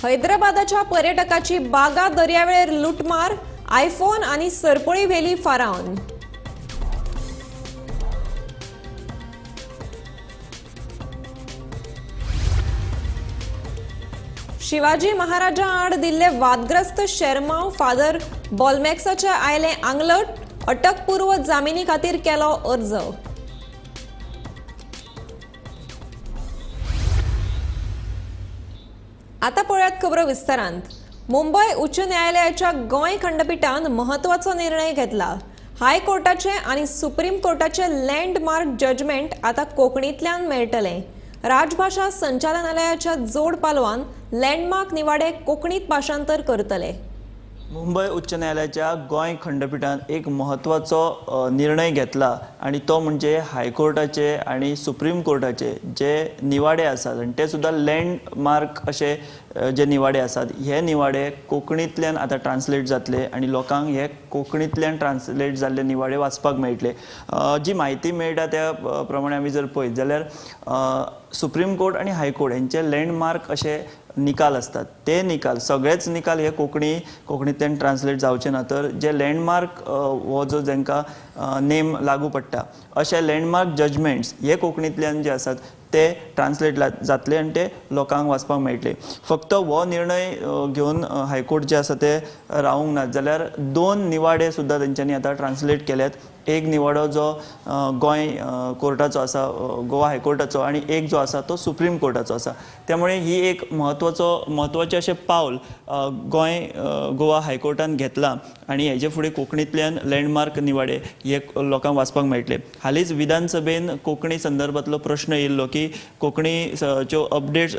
हैदराबादाच्या पर्यटकाची Baga दर्यावेळेर लुटमार, iPhone आनी सरपळी व्हेली फारावन. शिवाजी महाराजा आड दिल्ले वादग्रस्त शेरमाव फादर बॉलमॅक्साचे आयले आंगलट, अटकपूर्व जामिनी खातीर केलो अर्ज. आता पळयात खबरो विस्तारांत. मुंबय उच्च न्यायालयाच्या गोंय खंडपीठान म्हत्वाचो निर्णय घेतला. हायकोर्टाचे आनी सुप्रीम कोर्टाचे लँडमार्क जजमेंट आता कोंकणींतल्यान मेळटलें. राजभाशा संचालनालयाच्या जोड पालवान लँडमार्क निवाडे कोंकणीत भाशांतर करतले. मुंबय उच्च न्यायालयाच्या गोंय खंडपीठान एक म्हत्वाचो निर्णय घेतला आनी तो म्हणजे हायकोर्टाचे आनी सुप्रीम कोर्टाचे जे निवाडे आसात आनी ते सुद्दां लँडमार्क अशे जे निवाडे आसात हे निवाडे कोंकणींतल्यान आतां ट्रान्सलेट जातले आनी लोकांक हे कोंकणींतल्यान ट्रान्सलेट जाल्ले निवाडे वाचपाक मेळटले. जी म्हायती मेळटा त्या प्रमाणे आमी जर पळयत जाल्यार सुप्रीम कोर्ट आनी हायकोर्ट हेंचे लँडमार्क अशे निकाल असतात, ते निकाल सगळेच निकाल हे कोंकणींतल्यान ट्रान्सलेट जावचे ना, तर जे लँडमार्क हो जो जांकां नेम लागू पडटा अशे लँडमार्क जजमेंट्स हे कोंकणींतल्यान जे आसात ते ट्रान्सलेट जातले आनी ते लोकांक वाचपाक मेळटले. फक्त हो निर्णय घेवन हायकोर्ट जे आसा ते रावूंक ना, जाल्यार दोन निवाडे सुद्दां तेंच्यांनी आतां ट्रान्सलेट केल्यात. एक निवाडो जो गोंय कोर्टाचो आसा, गोवा हायकोर्टाचो, आनी एक जो आसा तो सुप्रीम कोर्टाचो आसा. त्यामुळे ही एक म्हत्वाचें अशें पावल गोंय गोवा हायकोर्टान घेतलां आनी हेजे फुडें कोंकणींतल्यान लँडमार्क निवाडे हे लोकांक वाचपाक मेळटले. हालींच विधानसभेन कोंकणी संदर्भांतलो प्रश्न येयल्लो की कोंकणीच्यो अपडेट्स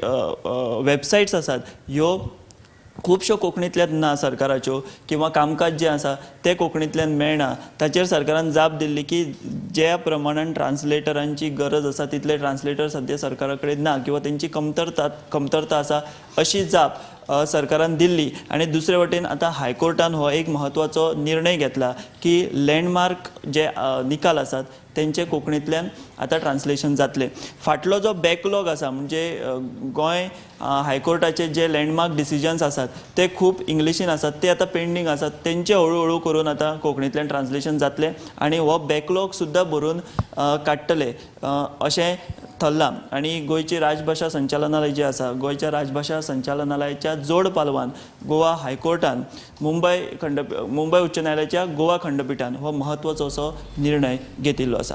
वेबसायट्स आसात ह्यो खुबश्यो कोंकणींतल्यान ना सरकाराच्यो, किंवा कामकाज जें आसा तें कोंकणींतल्यान मेळना. ताचेर सरकारान जाप दिल्ली की ज्या प्रमाणान ट्रान्सलेटरांची गरज आसा तितले ट्रान्सलेटर सद्या सरकारा कडेन ना किंवा तेंची कमतरता आसा अशी जाप सरकारान दिल्ली. आनी दुसरे वटेन आतां हायकोर्टान हो एक म्हत्वाचो निर्णय घेतला की लँडमार्क जे निकाल आसात तेंचे कोंकणींतल्यान आतां ट्रान्सलेशन जातलें. फाटलो जो बॅकलॉग आसा म्हणजे गोंय हायकोर्टाचे जे लँडमार्क डिसिजन्स आसात ते खूब इंग्लिशीन आसात, ते आतां पेंडींग आसात, तेंचे हळू हळू करून आतां कोंकणींतल्यान ट्रान्सलेशन जातलें आनी हो बॅकलॉग सुद्दां भरून काडटले अशें थरलां. आनी गोंयची राजभाशा संचालनालय जें आसा, गोंयच्या राजभाशा संचालनालयाच्या जोड पालवान गोवा हायकोर्टान मुंबय उच्च न्यायालयाच्या गोवा खंडपीठान हो म्हत्वाचो असो निर्णय घेतिल्लो आसा.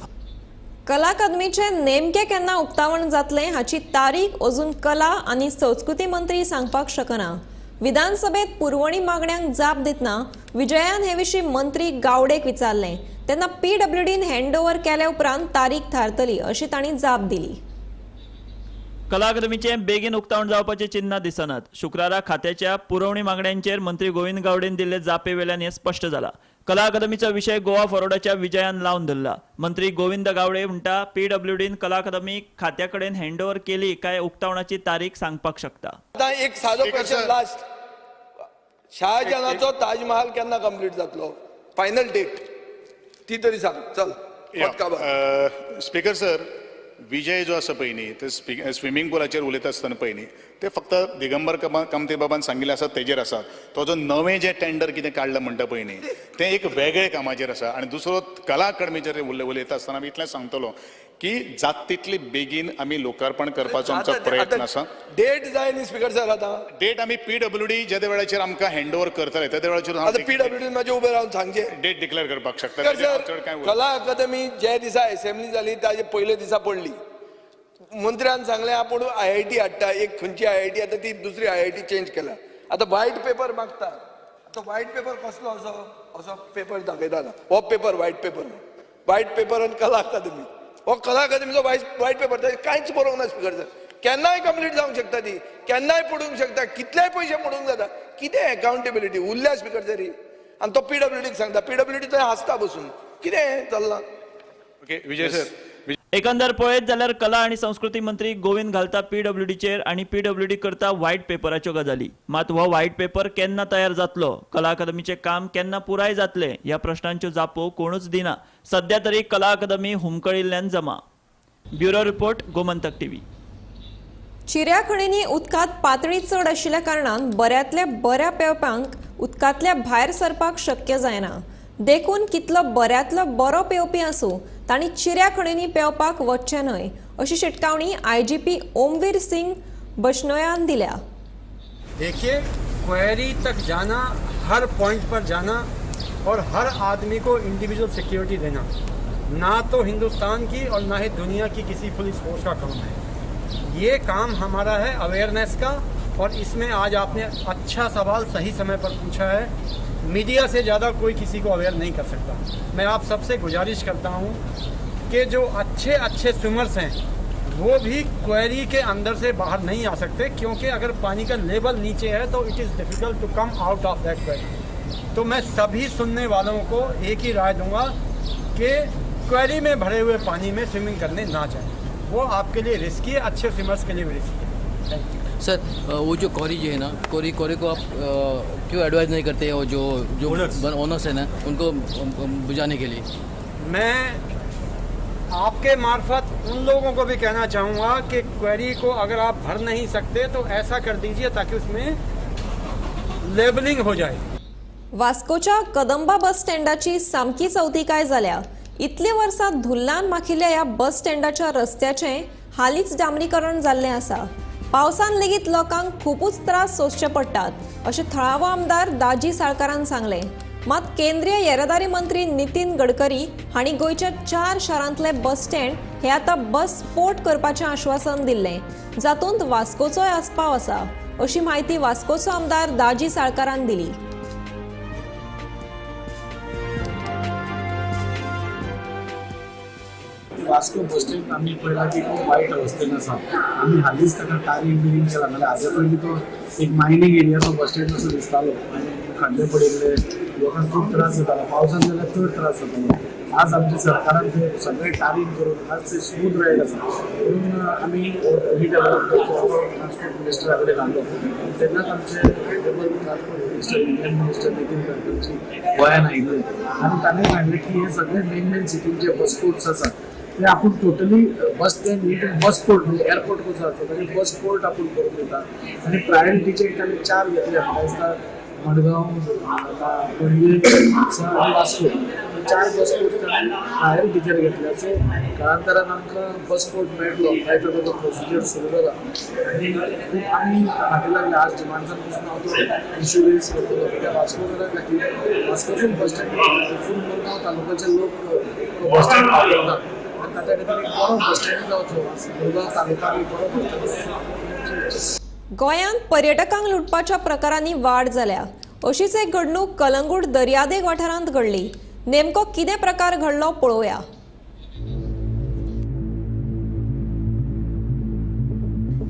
कला अकादमीचे नेमके केन्ना उक्तावण जातलें हाची तारीख अजून कला आनी संस्कृती मंत्री सांगपाक शकना. विधानसभेत पुरवणी मागण्यांक जाप दितना विजयान हे विशीं मंत्री गावडेक विचारलें तेन्ना पीडब्ल्यूडीन हँडओव्हर केल्या उपरांत तारीख थारतली अशी तांणी जाप दिली. कला अकादमीचें बेगीन उक्तावण जावपाचें चिन्ह दिसनात. शुक्रारा खात्याच्या पुरवणी मागण्यांचेर मंत्री गोविंद गावडेन दिल्ले जापे वेल्यान हें स्पश्ट जालां. कला अकादमीचो विशय गोवा फॉरवर्डाच्या विजयान लावन धरला. मंत्री गोविंद गावडे म्हणटा पीडब्ल्यूडीन कला अकादमी खात्या कडेन हँडओव्हर केली काय उक्तावणाची तारीख सांगपाक शकता. आतां एक सादो क्वेश्चन लास्ट, शाहजहानाचो ताजमहाल केन्ना कंप्लीट जातलो? फायनल डेट ती तरी सांग. चल स्पीकर सर, विजय जो आसा पळय न्ही ते स्विमींग पुलाचेर उलयता आसतना पळय न्ही ते फक्त दिगंबर कामते बाबान सांगिल्लें आसा तेजेर आसा. तो जो नवें जें टेंडर कितें काडलां म्हणटा पळय न्ही तें एक वेगळें कामाचेर आसा. आनी दुसरो कला अकादमीचेर उलयता आसतना आमी इतलें सांगतलो की जात तितली बेगीन आमी लोकार्पण करपाचो आमचो प्रयत्न आसा. डेट जाय न्ही स्पीकर सर, आतां डेट आमी पीडब्ल्यूडी ज्या वेळाचेर आमकां हँड ओवर करतले त्या वेळाचेर आतां पीडब्ल्यूडी म्हाजे उबें रावन सांगचें डेट डिक्लेअर करपाक शकता. सर, कला अकादमी ज्या दिसा असेंब्ली जाली ताजे पयले दिसा पडली. मंत्र्यान सांगलें आपूण IIT हाडटा, एक खंयची IIT आतां ती दुसरी IIT change केल्या. आतां व्हायट पेपर मागता. आतां व्हायट पेपर कसलो असो असो पेपर दाखयता आतां. हो paper white paper, white paper आनी कला अकादमी, हो कला अकादमीचो व्हायट पेपर कांयच बरोवंक ना स्पीकर सर. केन्नाय कंप्लीट जावंक शकता ती, केन्नाय पडूंक शकता, कितलेय पयशे पडूंक जाता. कितें अकाउंटेबिलिटी उरल्या स्पीकर सर ही? आनी तो पीडब्ल्यूडीक सांगता, पीडब्ल्यूडी थंय हांसता बसून. कितें चल्लां? ओके विजय सर, एकंदर पळयत जाल्यार कला आनी संस्कृती मंत्री गोविंद घालता पीडब्ल्यूडीचेर आनी पीडब्ल्यूडी करता व्हायट पेपराच्यो गजाली. मात हो व्हायट पेपर केन्ना तयार जातलो, कला अकादमीचें काम केन्ना पुराय जातलें ह्या प्रश्नांच्यो जापो कोणूच दिना. सद्या तरी कला अकादमी हुमकळिल्ल्यान जमा. Bureau report, Gomantak TV. चिऱ्या खणींनी उदकांत पातळी चड आशिल्ल्या कारणान बऱ्यांतल्या बऱ्या पेंवप्यांक उदकांतल्या भायर सरपाक शक्य जायना. देखून कितलो बऱ्यांतलो बरो पेंवपी आसूं तांणी चिऱ्या खणींनी पेंवपाक वचचें न्हय अशी शिटकावणी IGP Omveer Singh बश्नोयान दिल्या. देखिए, क्वेरी तक जाना, हर पॉइंट पर जाना और हर आदमी को इंडिविजुअल सिक्योरिटी देना ना तो हिंदुस्तान की और ना ही दुनिया की किसी पुलिस फोर्स का काम है. ये काम हमारा है अवेयरनेस का, और इसमें आज आपने अच्छा सवाल सही समय पर पूछा है. मीडिया से ज़्यादा कोई किसी को अवेयर नहीं कर सकता. मैं आप सबसे गुजारिश करता हूँ कि जो अच्छे अच्छे स्विमर्स हैं वो भी क्वेरी के अंदर से बाहर नहीं आ सकते, क्योंकि अगर पानी का लेवल नीचे है तो it is difficult to come out of that quarry. तो मैं सभी सुनने वालों को एक ही राय दूंगा कि क्वेरी में भरे हुए पानी में स्विमिंग करने ना जाएं. वो आपके लिए रिस्की है, अच्छे स्विमर्स के लिए भी रिस्की है. Thank you sir. वो जो कोरी जो है ना, कोरी कोरी को आप क्यों एडवाइज नहीं करते हो जो जो ओनर्स है ना उनको बुझाने के लिए? मैं आपके मार्फत उन लोगों को भी कहना चाहूँगा कि क्वेरी को अगर आप भर नहीं सकते तो ऐसा कर दीजिए ताकि उसमें लेबलिंग हो जाए. वास्कोच्या कदंबा बस स्टँडाची सामकी चवथीकाय जाल्या. इतले वर्सां धुल्लान माखिल्ल्या ह्या बस स्टँडाच्या रस्त्याचें हालींच डांबरीकरण जाल्लें आसा. पावसान लेगीत लोकांक खुबूच त्रास सोंसचे पडटात अशें थळावो आमदार दाजी साळकारान सांगलें. मात केंद्रीय येरादारी मंत्री नितीन गडकरी हांणी गोंयच्या 4 शारांतले बस स्टँड हे आतां बस पोर्ट करपाचें आश्वासन दिल्लें, जातूंत वास्कोचोय आस्पाव आसा अशी म्हायती वास्कोचो आमदार दाजी साळकारान दिली. वास्को बस स्टँड आमी पळयला की खूब वायट अवस्थेन आसा. आमी हालींच ताका टारींग बिरींग केला, नाल्यार हाजे पयलीं तो एक मायनींग एरियाचो बस स्टँड असो दिसतालो आनी खड्डे पडिल्ले, लोकांक खूब त्रास जातालो. पावसान जाल्यार चड त्रास जातालो. आज आमच्या सरकारान ते सगळें टारींग करून आज ते स्मूथ रायड आसा. म्हणून आमी रिडेवलप करचो ट्रान्सपोर्ट मिनिस्टरा कडेन घालो तेन्नाच आमचे honourable transport minister Indian minister Nitin गडकरीजी गोंयान आयिल्ले आनी ताणें सांगलें की हे सगळे मेन मेन सिटींचे बस पोर्ट्स आसात ते आपूण टोटली बस स्टँड न्ही बस पोर्ट म्हणजे एअरपोर्ट कसो आसता ताजेर बस पोर्ट आपूण करून दिता. आनी प्रायोरिटीचे ताणें 4 घेतले, म्हाका दिसता मडगांव, पणजे, म्हापसा आनी वास्को. 4 बस पोर्ट ताणें प्रायोरिटीचेर घेतले. सो काळांतरान आमकां बस पोर्ट मेळटलो काय तो ताजो प्रोसिजर सुरू जाला आनी खूब आमी फाटीं लागले. आज डिमांड्सान पसून हांव तो इश्यू रेज करतलो कित्याक वास्कोकारां खातीर वास्कोसून बस स्टँड फूल मुरगांव तालुक्याचे लोक बस स्टँड वापरतात आनी ताच्या खातीर एक बरो बस स्टँड जावचो, मुरगांव तालुक्याक एक बरो बस स्टँड. गोंयांत पर्यटकांक लुटपाच्या प्रकारांनी वाड जाल्या. अशीच एक घडणूक कलंगूट दर्यादेग वाठारांत घडली. नेमको कितें प्रकार घडलो पळोवया.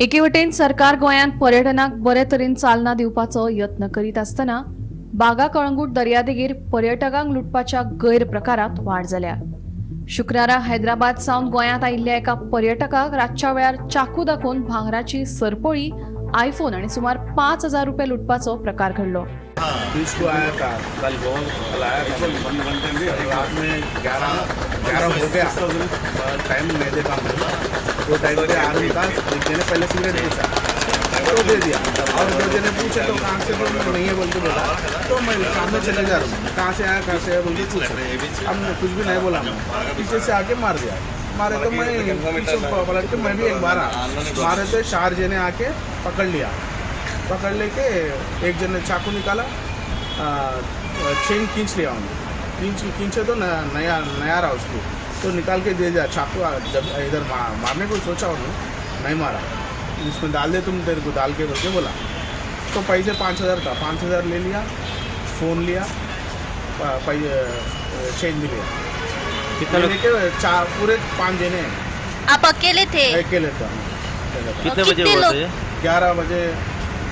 एके वटेन सरकार गोंयांत पर्यटनाक बरे तरेन चालना दिवपाचो यत्न करीत आसतना बागा कळंगूट दर्यादेगेर पर्यटकांक लुटपाच्या गैरप्रकारांत वाड जाल्या. शुक्रारा हैदराबाद सावन गोंयांत आयिल्ल्या एका पर्यटकाक रातच्या वेळार चाकू दाखोवन भांगराची सरपळी, आयफोन आणि सुमार 5,000 रुपये लुटपाचो प्रकार घडलो. बीच को आया था कल, कल आया था रात में 11 हो गया, टाइम नहीं देखा वो टाइम पे आदमी था. एक जने पहले सिगरेट पूछा तो दे दिया, और दो जने पूछे तो कहाँ से बोल नहीं है बोल के बोला, तो मैं सामने चले जा रहा हूँ, कहाँ से आया कहाँ से आया बोल के पूछा. अब कुछ भी नहीं बोला, मैं पीछे से आके मार दिया. मारे तो मैं पीछे पलट के मैं भी एक बार मारे तो 4 जने आके पकड़ लिया. पकड़ लेके एक जन ने चाकू निकाला, चेन खींच लिया उन्होंने. खींचे तो नया नया रहा उसको, तो निकाल के दे दिया चाकू. जब इधर मारने को सोचा उन्होंने, नहीं मारा, इसमें डाल दे तुम, तेरे को डाल के बोल के बोला. तो पैसे 5,000 था, 5,000 ले लिया, फ़ोन लिया, चेन भी लिया. कितना लेके 4 पूरे 5 जने हैं. आप अकेले थे? अकेले था. कितने बजे हुआ? 11 बजे.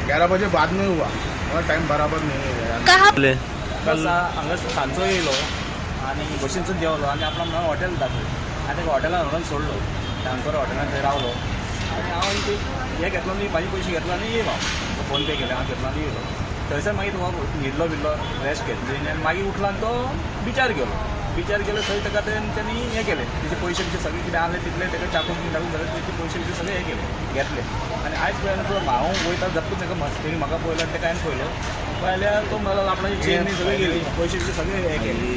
11 बजे बाद में हुआ, और टाइम बराबर नहीं है. कहाँ कल हांगा सांजचो येयलो आनी बशीनसून देंवलो आनी आपलो म्हणून हॉटेल दाखयलें आनी ताका हॉटेलान व्हरून सोडलो. तांकां हॉटेलान थंय रावलो आनी हांव हे घेतलो न्ही, म्हाजे पयशे घेतलो आनी येयलो. फोन पे केले, हांव घेतलो आनी येयलो. थंयसर मागीर हो न्हिदलो बिल्लो, रेस्ट घेतली आनी मागीर उठलो आनी तो बिचार गेलो. बिचार गेलो थंय ताका तेंच्यांनी हें केलें, तेजे पयशे बिशे सगळे कितें आहले तितले ताका चाकू बीन घालून सगळे तेजे पयशे बिशे सगळे हें केले, घेतले. आनी आयज पळयना तो हांव वयता जातकूच ताका तेणी म्हाका पळयलो आनी ताका हांवें पळयलो, पळयल्यार तो मला आपणाची चेन बी सगळी गेली, पयशे बिशे सगळे हें केले.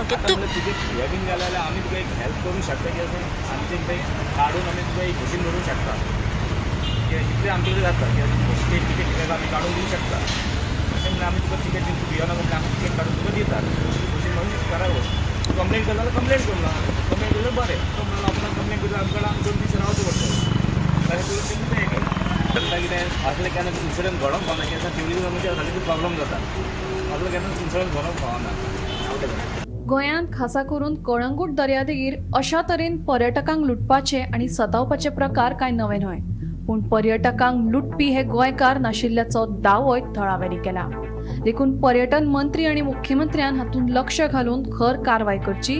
ओके, आतां तूं म्हणल्यार तुजें हें बीन जालें जाल्यार आमी तुका एक हेल्प करूंक शकता की अशें आमचें तें काडून आमी तुका एक बसीन व्हरूंक शकता, इतलें आमचे कडेन जाता की बसीन टिकेट कितें आमी काडून दिवंक शकता. अशें म्हणल्यार आमी तुका टिकेट दिवन तूं भियोनाका म्हणल्यार आमी टिकेट काडून तुका दितात, बसीन म्हणून घरा वच. तूं कंप्लेन करता जाल्यार कंप्लेन करूं ना, कंप्लेन केल्यार बरें, तो म्हणल्यार आपणाक कंप्लेन करता आमकां आमी 2 दीस रावचें पडटलें. अशें करून तेणी तें हें केलें. तांकां कितें असलें केन्ना इन्सिडंट घडोवंक फावना, कित्याक ट्युरिजमाचेर सारकें प्रॉब्लम जाता, असलो केन्ना इन्सिडंट घडोवंक फावना. गोंयांत खासा करून कळंगूट दर्यादेगेर अशा तरेन पर्यटकांक लुटपाचे आनी सतावपाचे प्रकार कांय नवे न्हय, पूण पर्यटकांक लुटपी हे गोंयकार नाशिल्ल्याचो दावोय थळाव्यांनी केला. देखून पर्यटन मंत्री आनी मुख्यमंत्र्यान हातूंत लक्ष घालून खर कारवाय करची,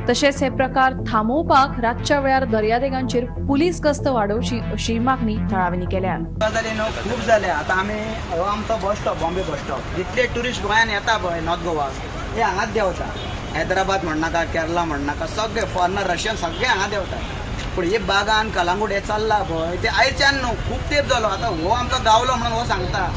तशेंच हे प्रकार थांबोवपाक रातच्या वेळार दर्यादेगांचेर पुलीस गस्त वाडोवची अशी मागणी थळाव्यांनी केल्या. गजाली न्हू खूब जाल्या. आतां आमी हो आमचो bus stop, Bombay bus stop, जितले ट्युरिस्ट गोंयान येता पळय नॉर्थ गोवा ते हांगाच देंवता. हैदराबाद म्हणनाका, केरला म्हणनाका, सगळे फॉरनर रशियन सगळे हांगा देंवता. पूण हे बागान कलांगूट हे चल्ला पळय ते आयच्यान न्हू खूब तेंप जालो. आतां हो आमकां गावलो म्हणून हो सांगता,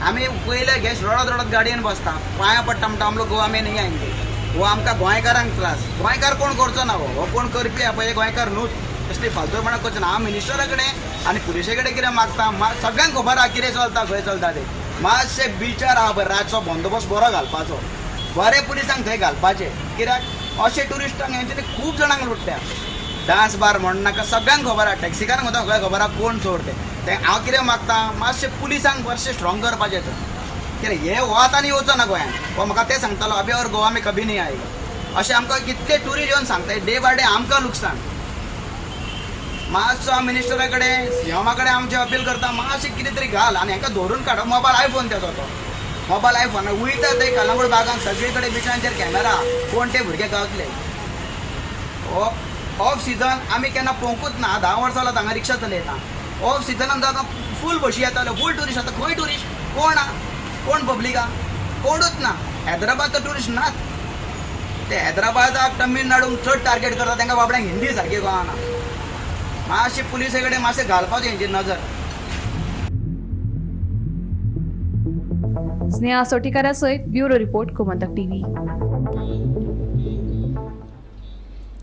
आमी पयले गॅस रडत रडत गाडयेन बसता, पांयां पडटा म्हणटा आमलो गोवा में नहीं आएंगे. हो आमकां गोंयकारांक त्रास, गोंयकार कोण करचो ना, हो कोण करपी आहा पळय हे गोंयकार न्हूच, तसली फालतूपणां करचो ना. हांव मिनिस्टरा कडेन आनी पुलिसे कडेन कितें मागता, सगळ्यांक खबर आहा कितें चलता खंय चलता तें. मातशें बिचार आहा पळय रातचो बंदोबस्त बरो घालपाचो, बरे पुलिसांक थंय घालपाचे, कित्याक अशे ट्युरिस्टांक हेंच्यांनी खूब जाणांक लुट्ट्या. डांस बार म्हणनाका, सगळ्यांक खबर आहा, टॅक्सीकारांक सुद्दां सगळ्यांक खबर आहा कोण चोर ते. तें हांव कितें मागता, मातशें पुलिसांक मातशें स्ट्रॉंग करपाचें थंय, कित्याक हे हो आतां येवचो ना गोंयांत. हो म्हाका तें सांगतालो अभी और गोवा में कभी नहीं आएगा. अशें आमकां कितले ट्युरिस्ट येवन सांगता, डे बाय डे आमकां लुकसाण. मातसो हांव मिनिस्टरा कडेन सीएमा कडेन आमचें अपील करता, मातशें कितें तरी घाल आनी हांकां धरून काड. मोबायल आयफोन तेजो, तो मोबायल आयफोन वयता थंय कलांगूट बागान सगळे कडेन बिचांचेर कॅमेरा, कोण ते भुरगे गावतले. ऑफ सिजन आमी केन्ना पळोवंकूच ना, 10 वर्सां जाल्यार हांगा रिक्षा चलयता. ऑफ सिजनान जाता फूल बशी येताल्यो, फूल ट्युरिस्ट. आतां खंय ट्युरिस्ट, कोण आहा, कोण पब्लीक आहा, कोणूच ना. हैदराबाद तर ट्युरिस्ट नात, ते हैदराबादाक तमिळनाडूक चड टार्गेट करता, तांकां बाबड्यांक हिंदी सारकी कळना. मातशें पुलिसे कडेन मातशें घालपाचें हेंचेर नजर. स्नेहा सोटीकारा सयत bureau report, Gomantak TV.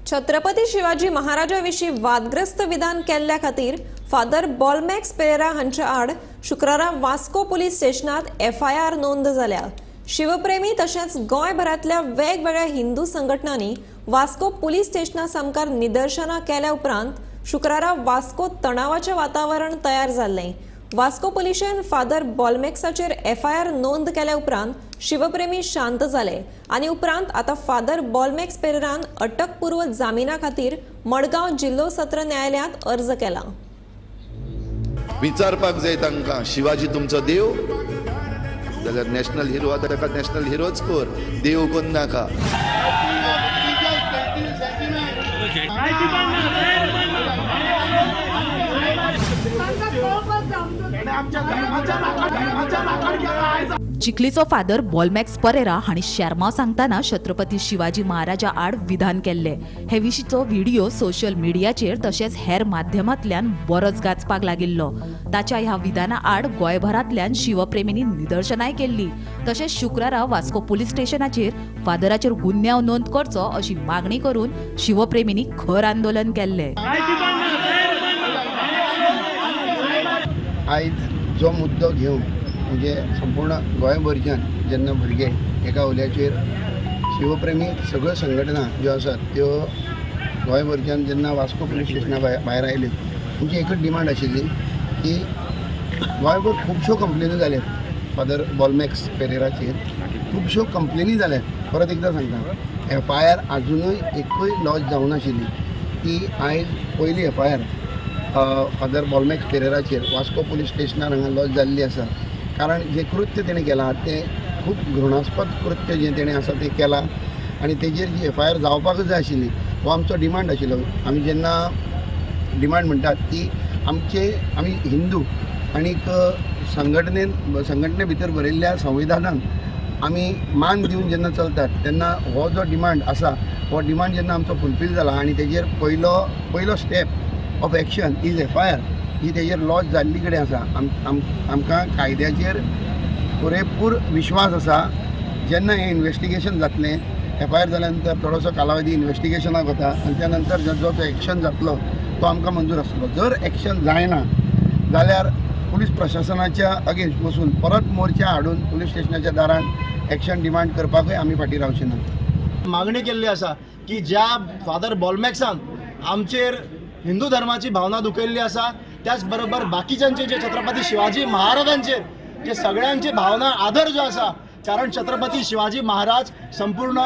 Chhatrapati Shivaji महाराजाविशीं वादग्रस्त विधान केल्ल्या खातीर फादर बॉलमॅक्स पेरेरा हांच्या आड शुक्रारा वास्को पुलीस स्टेशनात एफआयआर नोंद जाल्या. शिवप्रेमी तशेंच गोंयभरांतल्या वेगवेगळ्या हिंदू संघटनांनी वास्को पुलीस स्टेशना सामकार निदर्शनां केल्या उपरांत शुक्रारा वास्को तणावाचें वातावरण तयार जाल्लें. वास्को पुलिशेन फादर बॉलमॅक्साचेर एफआयआर नोंद केल्या उपरांत शिवप्रेमी शांत जाले आनी उपरांत आतां फादर बॉलमॅक्स पेरेरान अटकपूर्व जामिना खातीर मडगांव जिल्लो सत्र न्यायालयांत अर्ज केला. विचारपाक जाय तांकां, शिवाजी तुमचो देव जाल्यार नॅशनल हिरो आतां ताका नॅशनल हिरोच कर, देव कोन्न नाका. चिखलीचो फादर बॉलमॅक्स परेरा हांणी शेरमांव सांगतना छत्रपती शिवाजी महाराजा आड विधान केल्ले. हे विशींचो व्हिडिओ सोशल मिडियाचेर तशेंच हेर माध्यमांतल्यान बरोच गाजपाक लागिल्लो. ताच्या ह्या विधाना आड गोंयभरांतल्यान शिवप्रेमींनी निदर्शनांय केल्ली. तशेंच शुक्रारा वास्को पुलीस स्टेशनाचेर फादराचेर गुन्यांव नोंद करचो अशी मागणी करून शिवप्रेमींनी खर आंदोलन केल्लें. आयज जो मुद्दो घेवन म्हणजे संपूर्ण गोंयभरच्यान जेन्ना भुरगे एका उल्याचेर शिवप्रेमी सगळ्यो संघटना ज्यो आसात त्यो गोंयभरच्यान जेन्ना वास्को पुलीस स्टेशना भायर आयल्यो, तांची एकच डिमांड आशिल्ली की गोंयभर खुबश्यो कंप्लेनी जाल्यात फादर बॉलमॅक्स पेरेराचेर, खुबश्यो कंप्लेनी जाल्यात. परत एकदां सांगता, एफ I R आजुनूय एकूय लॉज जावनाशिल्ली. ती आयज पयली F I R father Bolmax पेरेराचेर वास्को पुलीस स्टेशनार हांगा लॉज जाल्ली आसा. कारण जें कृत्य तेणें केलां तें खूब घृणास्पद कृत्य जें तेणें आसा तें केलां आनी तेजेर जी एफ I R जावपाकच जाय आशिल्ली हो आमचो डिमांड आशिल्लो. आमी जेन्ना डिमांड म्हणटात ती आमचे आमी हिंदू आनीक संघटने भितर बरयल्ल्या संविधानान आमी मान दिवन जेन्ना चलतात तेन्ना हो जो डिमांड आसा हो डिमांड जेन्ना आमचो फुलफील जाला आनी तेजेर पयलो पयलो step of action is FIR ही तेजेर लॉज जाल्ली कडेन आसा. आमकां कायद्याचेर पुरेपूर विश्वास आसा. जेन्ना हें इन्वेस्टिगेशन जातलें, एफआयआर जाल्या नंतर थोडोसो कालावधी इन्वेस्टिगेशनाक वता आनी त्या नंतर जो तो एक्शन जातलो तो आमकां मंजूर आसतलो. जर एक्शन जायना जाल्यार पुलीस प्रशासनाच्या अगेन्स्ट वचून परत मोर्चा हाडून पुलीस स्टेशनाच्या दारान एक्शन डिमांड करपाकूय आमी फाटीं रावचे ना. मागणी केल्ली आसा की ज्या फादर बॉलमॅक्सान आमचेर हिंदू धर्माची भावना दुखयल्ली आसा, त्याच बरोबर बाकीच्यांचे जे छत्रपती शिवाजी महाराजांचेर जे सगळ्यांची भावना आदर जो आसा, कारण छत्रपती शिवाजी महाराज संपूर्ण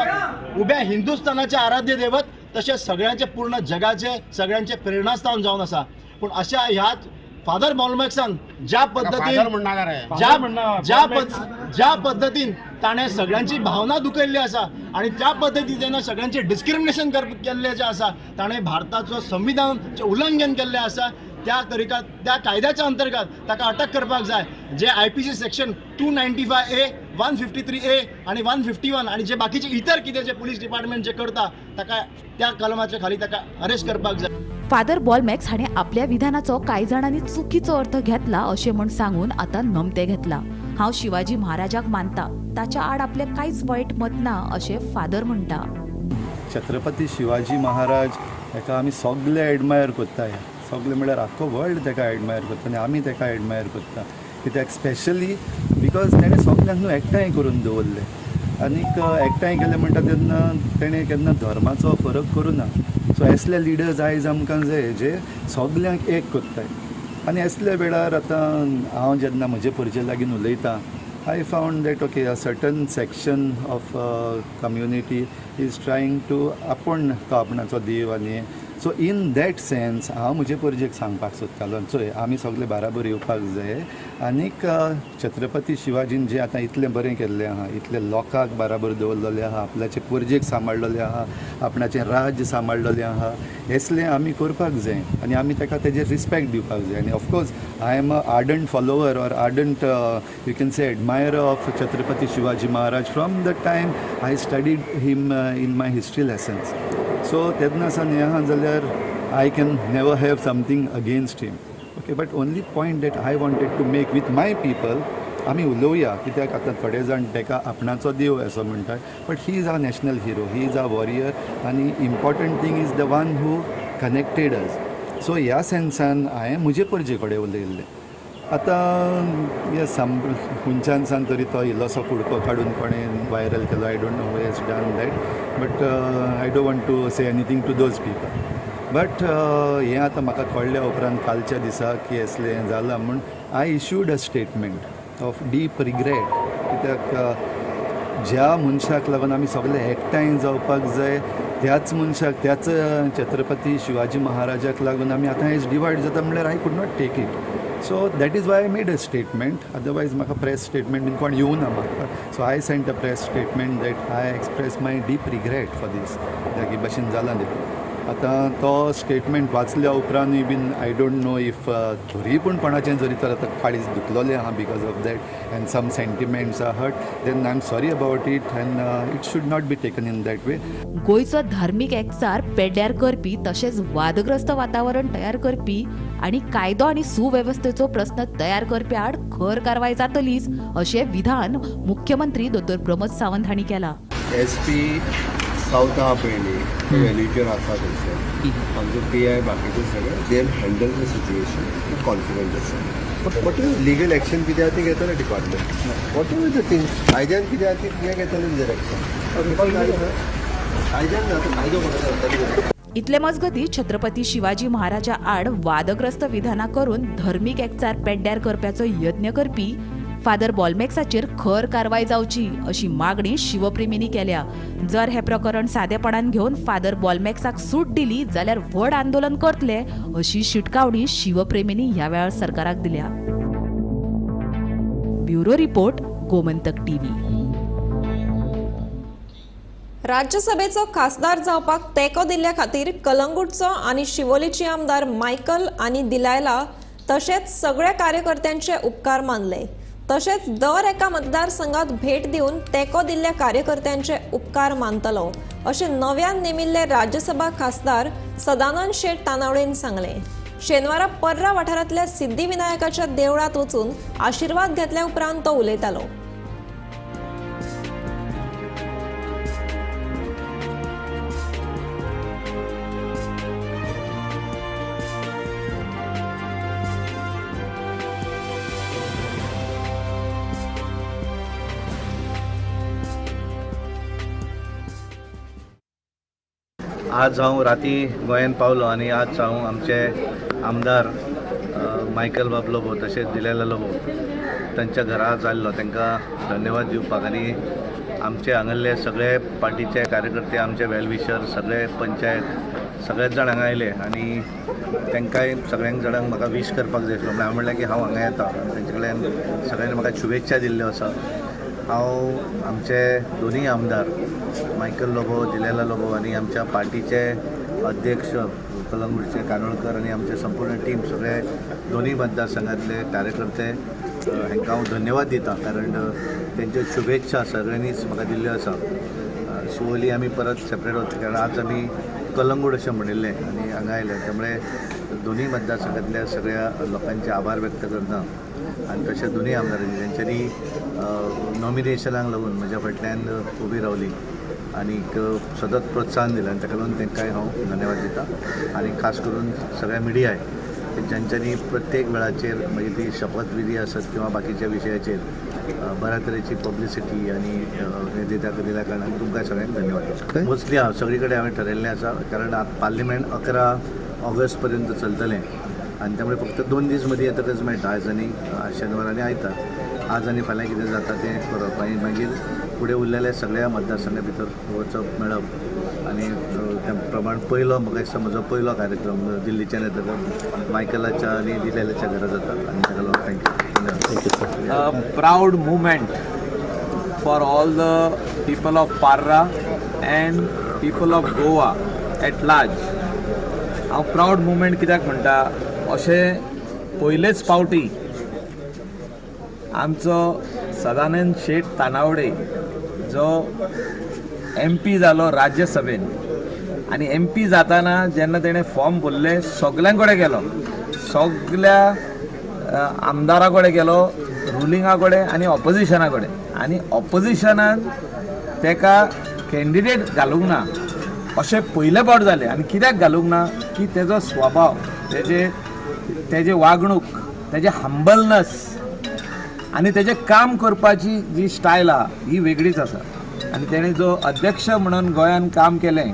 उभ्या हिंदुस्थानाचे आराध्य दैवत, तशेंच सगळ्यांचे पूर्ण जगाचे सगळ्यांचे प्रेरणास्थान जावन आसा. पूण अशा ह्याच फादर बॉलमॅक्सान ज्या पद्दतीन ज्या पद्दतीन ताणें सगळ्यांची भावना दुखयल्ली आसा आनी त्या पद्दतीन जेन्ना सगळ्यांचें डिस्क्रिमिनेशन केल्लें जें आसा, ताणें भारताचो संविधानाचें उल्लंघन केल्लें आसा, त्या तरिका त्या कायद्याच्या अंतर्गत ताका अटक करपाक जाय. जे IPC section 295A, 153A आनी 151 आनी जे बाकीचे इतर कितें जे पुलीस डिपार्टमेंट जे करता ताका त्या कलमाच्या खाली ताका अरेस्ट करपाक जाय. फादर बॉलमॅक्स हाणें आपल्या विधानाचो कांय जाणांनी चुकीचो अर्थ घेतला अशें म्हूण सांगून आतां नमतें घेतला. हांव शिवाजी महाराजाक मानता, ताच्या आड आपलें कांयच वायट मत ना अशें फादर म्हणटा. छत्रपती शिवाजी महाराज हेका आमी सगळे एडमायर करता, सगळे म्हळ्यार आख्खो वर्ल्ड ताका एडमायर करता आनी आमी ताका एडमायर करता. कित्याक स्पेशली because ताणें सगल्यांक न्हू एकठांय करून दवरलें आनीक एकठांय केलें म्हणटा तेन्ना तेणें केन्ना धर्माचो फरक करूं ना. सो असले लिडर्स आयज आमकां जाय जे सगल्यांक एक करताय. आनी असल्या वेळार आतां हांव जेन्ना म्हजे परजे लागीं उलयतां, I found that okay, a certain section of community is trying to आपूण तो आपणाचो देव आनी सो इन that sense हांव म्हजे परजेक सांगपाक सोदतालो, चोय आमी सगळे बाराबर येवपाक जाय आनीक छत्रपती शिवाजीन जें आतां इतलें बरें केल्लें आहा, इतले लोकांक बाराबर दवरलेलें आहा, आपल्याचे परजेक सांबाळलेलें आहा, आपणाचें राज्य सांबाळलेलें आहा, हेसलें आमी करपाक जाय आनी आमी ताका तेजेर रिस्पेक्ट दिवपाक जाय. आनी of course I am a ardent follower or ardent you can say admirer of Chhatrapati Shivaji Maharaj from the time I studied him in my history lessons. So तेन्ना सावन हें आहा जाल्यार I can never have something against him. Okay, but only point that I wanted to make with my people, आमी उलोवया कित्याक आतां थोडे जाण ताका आपणाचो देव असो म्हणटात, but he is our national hero, he is our warrior आनी important thing is the one who connected us. So ह्या सेन्सान हांवें म्हजे परजे कडेन उलयल्लें. आतां हे खंयच्यान सान तरी तो इल्लोसो कुडको काडून कोणें वायरल केलो, I don't know who has done that, but I don't want to say anything to those people. But हें आतां म्हाका कळ्ळ्या उपरांत कालच्या दिसा की असलें हें जालां म्हूण I issued a statement of deep regret. कित्याक ज्या मनशाक लागून आमी सगळे एकठांय जावपाक जाय त्याच मनशाक, त्याच छत्रपती शिवाजी महाराजाक लागून आमी आतां आयज डिवायड जाता म्हणल्यार I could not take it. So that is why I made a statement. Otherwise म्हाका प्रेस स्टेटमेंट बीन कोण येवना म्हाका. So I sent a press statement that I express my deep regret for this, ही भाशेन जालां देखून. आतां तो स्टेटमेंट वाचल्या उपरांतूय बीन I don't know if तरी पूण कोणाचें जरी तर आतां काळीज दुखलोलें आहा because of that and some sentiments are hurt, then I am sorry about it and it should not be taken in that way. गोंयचो धार्मीक एकचार पेड्ड्यार करपी तशेंच वादग्रस्त वातावरण तयार करपी आनी कायदो आनी सुवेवस्थेचो प्रस्न तयार करपी आड खर कारवाय जातलीच अशें विधान मुख्यमंत्री दोतोर प्रमोद सावंत हांणी केलां. एस पी सावथ आहा पळय न्ही, व्हॅल्यूचेर आसा थंयसर आमचो पी I बाकीचे सगळे they handle the situation, confident आसा. But what ever legal action कितें आहा ती घेतले department, whatever the thing कायद्यान कितें आहा ती हें घेतले तेजेर एक्शन, कायद्यान ना आतां कायदो कोणाचो. इतले मजगती छत्रपती शिवाजी महाराजा आड वादग्रस्त विधानां करून धर्मीक एकचार पेड्ड्यार करप्याचो यत्न करपी फादर बॉलमॅक्साचेर खर कारवाय जावची अशी मागणी शिवप्रेमींनी केल्या. जर हे प्रकरण सादेपणान घेवन फादर बॉलमॅक्साक सूट दिली जाल्यार व्हड आंदोलन करतले अशी शिटकावणी शिवप्रेमींनी ह्या वेळार सरकाराक दिल्या. Bureau report, Gomantak TV. राज्यसभेचो खासदार जावपाक तेंको दिल्ल्या खातीर कलंगूटचो आनी शिवोलीची आमदार मायकल आनी दिलायला तशेंच सगळ्या कार्यकर्त्यांचे उपकार मानले. तशेंच दर एका मतदारसंघात भेट दिवन तेंको दिल्ल्या कार्यकर्त्यांचे उपकार मानतलो अशें नव्यान नेमिल्ले राज्यसभा खासदार सदानंद शेट तानावडेन सांगलें. शेनवारा पर्रा वाठारांतल्या सिद्धिविनायकाच्या देवळांत वचून आशिर्वाद घेतल्या उपरांत तो उलयतालो. आज हांव राती गोंयांत पावलो आनी आज हांव आमचे आमदार मायकल बाब लोबो तशेंच दिलेला लोबो तांच्या घरा जाल्लो तांकां धन्यवाद दिवपाक आनी आमचे हांगासरले सगळे पार्टीचे कार्यकर्ते, आमचे वेलविशर, सगळे पंचायत सगळेच जाण हांगा आयले आनी तांकांय सगळ्यांक जाणांक म्हाका वीश करपाक जाय आसलो. हांवें म्हणलें की हांव हांगा येता, तांचे कडल्यान सगळ्यांनी म्हाका शुभेच्छा दिल्ल्यो आसा. हांव आमचे दोनूय आमदार मायकल लोबो, दिलेला लोबो आनी आमच्या पार्टीचे अध्यक्ष कलंगूटचे कानोळकर आनी आमचे संपूर्ण टीम सगळे दोनूय मतदारसंघातले कार्यकर्ते हांकां हांव धन्यवाद दिता, कारण तेंच्यो शुभेच्छा सगळ्यांनीच म्हाका दिल्ल्यो आसा. शिवोली आमी परत सेपरेट वतले, कारण आज आमी कलंगूट अशें म्हणिल्लें आनी हांगा आयले, त्यामुळे दोनूय मतदारसंघातल्या सगळ्या लोकांचे आभार व्यक्त करता आनी तशें दोनूय आमदारांनी तेंच्यांनी नॉमिनेशनाक लागून म्हज्या फाटल्यान उबी रावली आनीक सतत प्रोत्साहन दिलें आनी ताका लागून तांकांय हांव धन्यवाद दिता. आनी खास करून सगळ्या मिडियाय ज्यांच्यांनी प्रत्येक वेळाचेर मागीर ती शपथविधी आसत किंवा बाकीच्या विशयाचेर बऱ्या तरेची पब्लिसिटी आनी हें दिल्या कारणान तुमकां सगळ्यांक धन्यवाद. मोस्टली हांव सगळी कडेन हांवें ठरयल्लें आसा, कारण आतां पार्लिमेंट 11 ऑगस्ट पर्यंत चलतलें आनी त्यामुळे फक्त 2 दीस मदीं येतकच मेळटा, आयज आनी शेनवार आनी आयतार. आज आनी फाल्यां कितें जाता तें करप आनी मागीर फुडें उरलेल्या सगळ्या मतदारसंघा भितर वचप मेळप आनी त्या प्रमाण पयलो म्हाका दिसता म्हजो पयलो कार्यक्रम दिल्लीच्यान येतकच मायकलाच्या आनी दिलेल्याच्या घरा जाता आनी ताका लागून thank you. Proud moment for all the people of Parra and people of Goa at large. हांव प्रावड मुवमेंट कित्याक म्हणटा, अशें पयलेच पावटी आमचो सदानंद शेट तानावडे जो एम पी जालो राज्यसभेन आनी एम पी जाताना जेन्ना तेणें फॉर्म भरलें सगल्यां कडेन गेलो, सगल्या आमदारा कडेन गेलो, रुलिंगा कडेन आनी ऑपोजिशना कडेन, आनी ऑपोजिशनान तेका कॅन्डिडेट घालूंक ना अशें पयले फावट जालें. आनी कित्याक घालूंक ना की तेजो स्वभाव, तेजे वागणूक, तेजें हंबलनस आनी तेजें काम करपाची जी स्टायल आहा ही वेगळीच आसा. आनी तेणें जो अध्यक्ष म्हणून गोंयान काम केलें,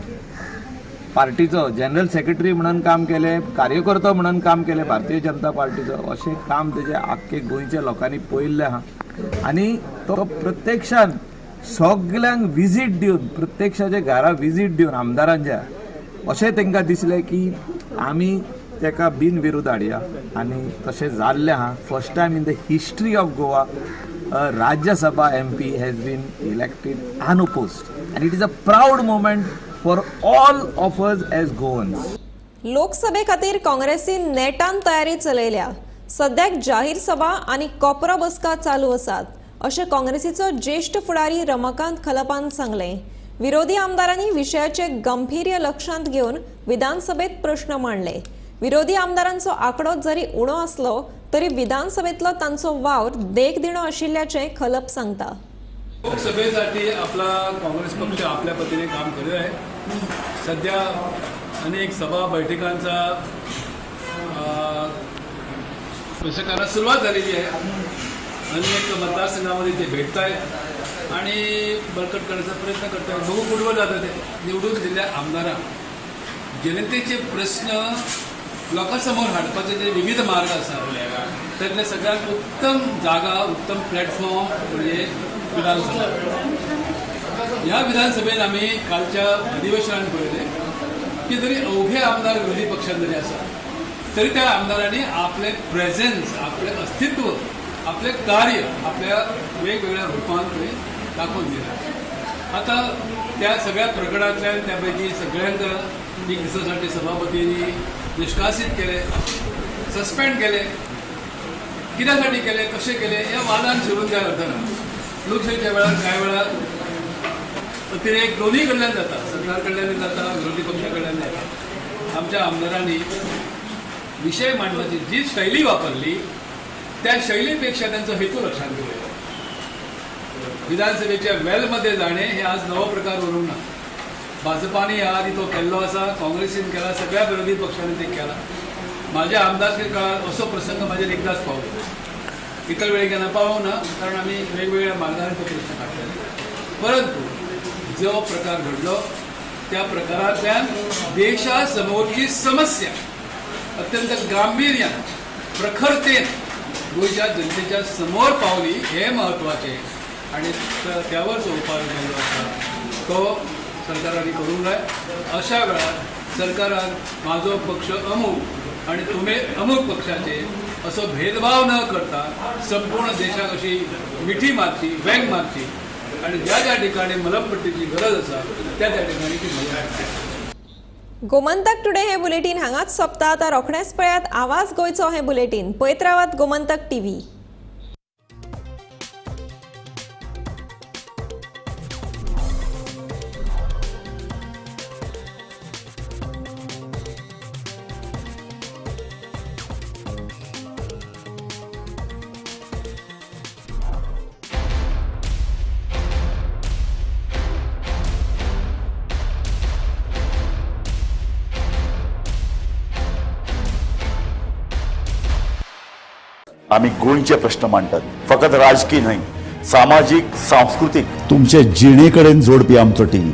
पार्टीचो जनरल सेक्रेटरी म्हणून काम केलें, कार्यकर्तो म्हणून काम केलें भारतीय जनता पार्टीचो, अशें काम तेजें आख्खे गोंयच्या लोकांनी पळयल्लें आहा. आनी तो प्रत्यक्षान सगल्यांक विजीट दिवन, प्रत्यक्षाच्या घरा विजीट दिवन आमदारांच्या, अशें तांकां दिसलें की आमी ताका बिनविरोध हाडया आनी तशें जाल्लें आहा. First time in the history of Goa Rajya Sabha M P has been elected unopposed and it is a proud moment for all of us as Goans. लोकसभे खातीर काँग्रेसीन नेटान तयारी चलयल्या. सद्याक जाहीर सभा आनी कोपरो बसका चालू आसात अशें काँग्रेसीचो ज्येश्ठ फुडारी रमाकांत खलपान सांगलें. विरोधी आमदारांनी विशयाचे गंभीर्य लक्षांत घेवन विधानसभेत प्रश्न मांडले. विरोधी आमदारांचो आंकडो जरी उणो आसलो तरी विधानसभेतलो तांचो वावर देखदिणो आशिल्ल्याचें खलप सांगता. लोकसभेसाठी आपला काँग्रेस पक्ष आपल्या पतीने काम करीत आहे. सध्या अनेक सभा बैठकांचा प्रशासकांना सुरुवात झालेली आहे. अनेक मतदारसंघामध्ये ते भेटत आहेत आणि बळकट करण्याचा प्रयत्न करत आहेत. बघू कुठवर जातात ते. निवडून दिल्ल्या आमदारांक जनतेचे प्रश्न लोकांसमोर हाडपाचे जे विविध मार्ग आसा त्यातले सगळ्यात उत्तम जागा, उत्तम प्लॅटफॉर्म म्हणजे विधानसभा. ह्या विधानसभेत आम्ही कालच्या अधिवेशनात पळयले की जरी अवघे आमदार विरोधी पक्षात जरी आसा तरी त्या आमदारांनी आपले प्रेझेन्स, आपले अस्तित्व, आपले कार्य आपल्या वेगवेगळ्या रुपान थंय दाखोवन दिलें. आता त्या सगळ्या प्रकरणांतल्यान त्यापैकी सगळ्यांक एक दिसासाठी सभापतींनी निष्कासित केले, सस्पेंड केले. कित्यासाठी केले, कशे केले हे वादान शिरून काय अर्थ ना. लोकशाहीच्या वेळार कांय वेळार अतिरेक दोन्ही कडल्यान जाता, सरकार कडल्यान जाता, विरोधी पक्षा कडल्यान जाता. आमच्या आमदारांनी विशय मांडपाची जी शैली वापरली त्या शैलीपेक्षा त्यांचा हेतू लक्षात घेऊया. विधानसभेच्या वेलमध्ये जाणे हे आज नवो प्रकार उरूंक ना. भाजपाने ह्या आधी तो केल्लो आसा, काँग्रेसीन केला, सगळ्या विरोधी पक्षांनी ते केला. माझ्या आमदारकी काळात असो प्रसंग माझ्यार एकदाच पावलो, इतर वेळी केन्ना पावूंक ना, कारण आमी वेगवेगळ्या मार्गाने तो प्रश्न काडटले. परंतु जो प्रकार घडलो त्या प्रकारांतल्यान देशासमोरची समस्या अत्यंत गांभीर्यान प्रखरतेन गोंयच्या जनतेच्या समोर पावली हे महत्वाचे आणि त्यावर जो उपाय जो आसा तो सरकारांनी करूंक जाय. अशा वेळार सरकारान म्हाजो पक्ष अमूक आणि तुमी अमूक पक्षाचे असो भेदभाव न करता संपूर्ण देशाक अशी मिठी मारची, वेंग मारची आणि ज्या ज्या ठिकाणी मलमपट्टीची गरज आसा त्या त्या ठिकाणी ती मलमपट्टी. गोमंतक टुडे हे बुलेटीन हांगाच सोंपता. आतां रोखडेंच पळयात आवाज गोंयचो हें बुलेटीन. पळयत रावात गोमंतक टीव्ही. आम्ही गोंयचे प्रश्न मांडटात, फकत राजकीय न्हय, सामाजीक, सांस्कृतीक, तुमचे जिणे कडेन जोडपी आमचो टीव्ही.